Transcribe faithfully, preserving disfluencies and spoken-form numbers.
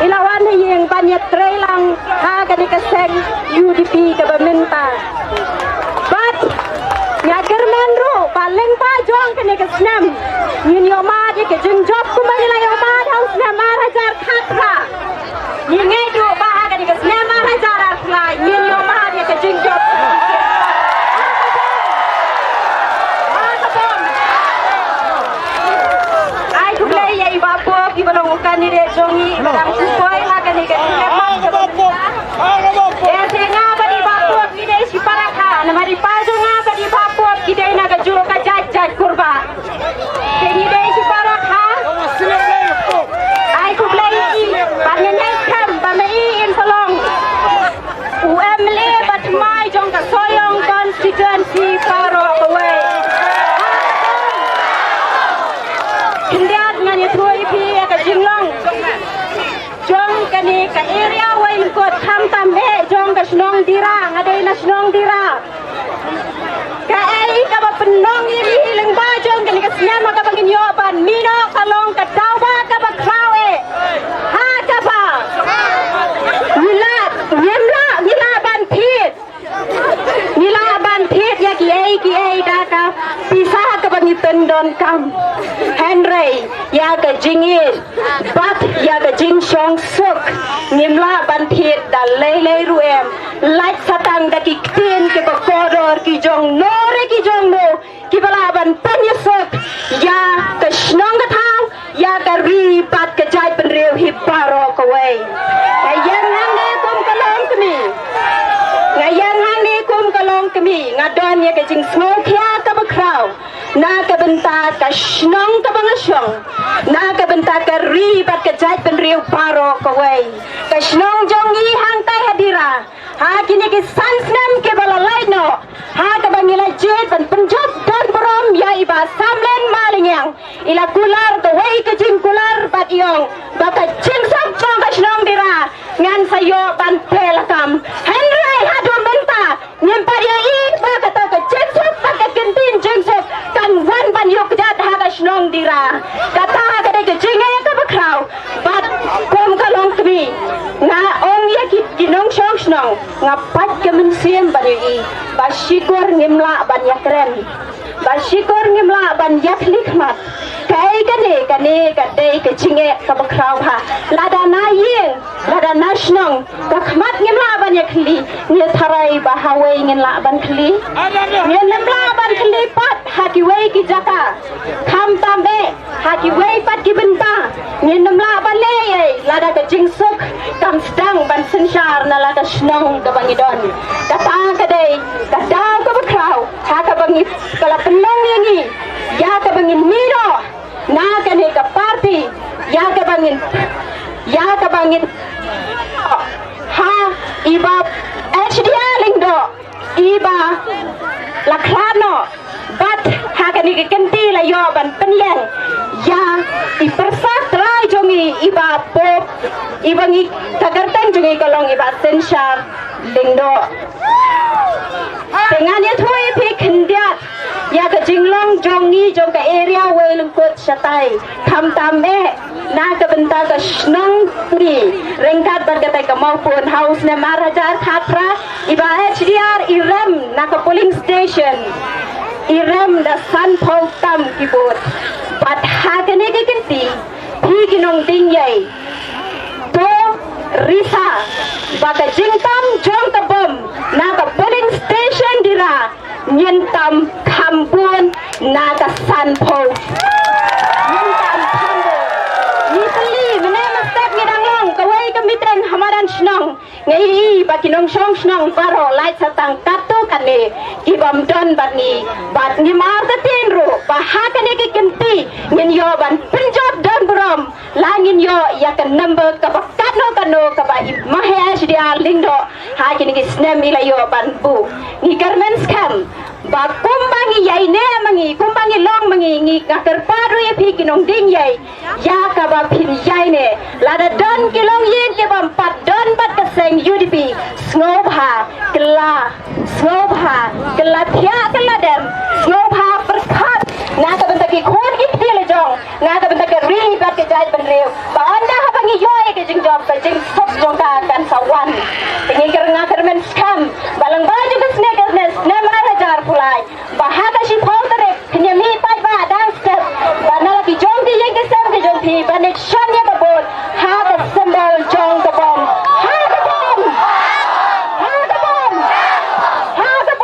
i la wan ha ïing ban ïatrei lang ha kane ka seng U D P kaba mynta. Bad nga kyrmen ruh ba lyngba jong kane ka snem ngin ïohmad ïa ka jingjop kumba ngi la ïohmad ha u snem ar hajar khatphra. Ngi ngeit ruh ba ha kane ka snem ar hajar arphew lai ngin ïohmad ïa ka jingjop. Ai khublei ïa i Bah Pop, i ba long u candidate jong ngi, i ba dang shu poi ha kane ka snem. Ïa, te nga bad i Bah Pop ngi dei shi para kha, namar i pa jong nga bad i Bah Pop ki dei na kajuh ka jait jait Kurbah. Te ngi dei shi para kha. Ai khublei ïa i, bad nga ngeit skhem ba ma i in sa long u M L A ba thymmai jong ka Sohiong constituency baroh kawei. Khyndiat ngan ïathuh ïa phi ïa ka jinglong jong kane ka area Wailyngkot, khamtam eh jong ka shnong Dira, nga dei na shnong Dira. Kaei kaba pynlong ïa ngi lyngba jong kane ka snem ha kaba ngin ïoh ban mih noh ka long ka daw ba kaba khraw eh. Ha kaba ngi lah, ngim lah, ngi lah ban thied. Ngi lah ban thied ïa kiei kiei da ka pisa kaba ngi pyndonkam. Hynrei ïa ka jingïeit bad ïa ka jingshong suk ngim lah ban thied da lei lei ruh em. Lait sa tang da ki ktien kiba kordor ki jong no re ki jong no kiba lah ban pynïasuk ïa ka shnong ka thaw, ïa ka ri bad ka jaitbynriew hi baroh kawei. Nga ïeng hangne kum ka longkmie. Nga ïeng hangne kum ka longkmie. Nga don ïa ka jingsngewkhia kaba khraw na ka bynta ka shnong kaba nga shong, na ka bynta ka ri bad ka jaitbynriew baroh kawei. Ka shnong jong ngi hangtai ha Dira, ha kine ki san snem kiba la lait noh, ha kaba ngi la jied ban pynjop don burom ïa i Bah Samlin Malyngiang, i la kular kawei ka jingkular bad i ong ba ka jingsuk jong ka shnong Dira ngan sa ïoh ban pynlakam. Hynrei haduh mynta ngim pat ïohi ba kato ka jingsuk bad ka kyntien jingsuk kan wan ban ïoh kjat ha ka shnong Dira. Kata ka dei ka jingeh kaba khraw. Bad kum ka longkmie nga ong ïa ki, ki nongshong shnong, nga pait ka mynsiem ban ïohi ba shukor ngim lah ban ïakren, ba shukor ngim lah ban ïakhlieh khmat. Kaei kane? Kane ka dei ka jingeh kaba khraw bha. Lada na ïing, lada na shnong, ka khmat ngim lah ban ïakhlieh, ngi tharai ba hawei ngin lah ban khlieh? Ngin nym lah ban khlieh pat ha kiwei ki jaka. Khamtam eh ha kiwei pat ki bynta ngin nym lah ban leh ei lada ka jingsuk kam sdang ban synshar na la ka shnong kaba ngi don. Kata ka dei ka daw kaba khraw ha kaba ngi, ka la pynlong ïa ngi ïa kaba ngin mih noh na kane ka party, ïa kaba ngin, ïa kaba ngin ha i Bah H D R Lyngdoh, i ba la khlad noh bad ha kane ka kynti la ïoh ban pynïeng ïa i pyrsa trai jong ngi, i Bah Pop, i ba ngi, ka kyrteng jong ngi ka long i Bah Synshar Lyngdoh. Te ngan ïathuh ïa phi khyndiat ïa ka jinglong jong ngi jong ka area Wailyngkot shatai. Khamtam eh na ka bynta ka shnong ngi, ryngkat bad katei ka mawphone, ha u snem ar hajar khatphra i Bah H D R i rem na ka polling station, i rem da sanphew tam ki vote. Bad ha kane ka kynti phi ki nongding ïai to risa ba ka jingtam jong ka bom na ka polling station Dira ngin tam kham bun na ka sanphew. Ngin tam kham bun. Ngi pynlong mynne mynstep ngi dang long kawei ka meeting ha madan shnong. Ngi ïohi ba ki nongshong shnong baroh lait sa tang katto katne ki bym don bad ngi, bad ngim artatien ruh ba ha kane ka kynti ngin ïoh ban pynjop don burom. La ngin ïoh ïa ka number kaba katno katno kaba i Bah H D R Lyngdoh ha kine ki snem i la ïoh ban buh. Ngi kyrmen skhem ba kumba ngi ïaineh ma ngi, kumba ngi long ma ngi, ngi, nga kyrpad ruh ïa phi ki nongding ïai, ïa kaba phin ïaineh. Lada don ki longïing ki bym pat don bad ka seng U D P, sngewbha kylla, sngewbha kylla thiah kylla dem, sngewbha pyrkhat na ka bynta ki khun ki kti la jong, na ka bynta ka ri bad ka jaitbynriew ba ynda haba ngi ïoh ïa ka jingjop, ka jingsuk jong ka kan sa wan. Te ngi kyrmen skhem ba lyngba jong ka snem, ka snem, snem ar hajar arphew lai,